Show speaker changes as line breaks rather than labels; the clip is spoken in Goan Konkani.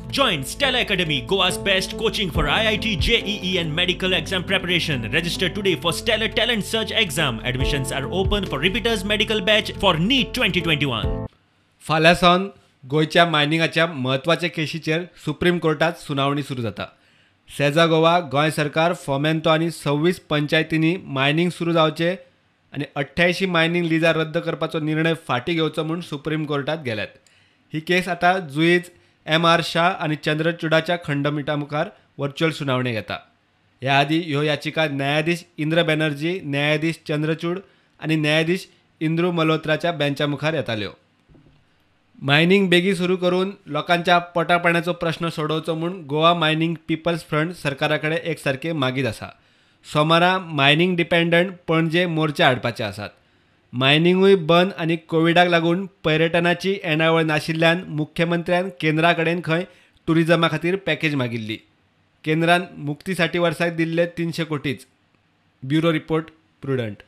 Join Stellar Academy, Goa's best coaching for IIT, JEE and medical exam preparation. Register today for Stellar Talent Search exam. Admissions are open for repeaters medical batch for NEET 2021.
फाल्यां सावन गोंयच्या मायनिंगाच्या म्हत्वाचे केशीचेर सुप्रीम कोर्टात सुनावणी सुरू जाता. सेजा गोवा, गोंय सरकार, फोमेंतो आनी 26 पंचायतींनी मायनिंग सुरू जावचें आनी 88 मायनिंग लिजां रद्द करपाचो निर्णय फाटीं घेवचो म्हूण सुप्रीम कोर्टात गेल्यात. ही केस आतां जुईज एम.आर. शाह आनी चंद्रचूडाच्या खंडपिठा मुखार वर्च्युअल सुनावणी घेता. ह्या आदीं ह्यो याचिका न्यायाधीश इंद्र बॅनर्जी, न्यायाधीश चंद्रचूड आनी न्यायाधीश इंद्रू मल्होत्राच्या बेंचा मुखार येताल्यो. मायनिंग बेगी सुरू करून लोकांच्या पोटापाण्याचो प्रश्न सोडोवचो म्हूण गोवा मायनिंग पिपल्स फ्रंट सरकारा कडेन एक सारके मागीत आसा. सोमारा मायनिंग डिपेंडंट पणजे मोर्चे हाडपाचे आसात. मायनिंगूय बंद आनी कोविडाक लागून पर्यटनाची येणावळ नाशिल्ल्यान मुख्यमंत्र्यान केंद्रा कडेन खंय टुरिजमा खातीर पॅकेज मागिल्ली. केंद्रान मुक्तीसाठी वर्साक दिल्ले 300 कोटीच. Bureau report, Prudent.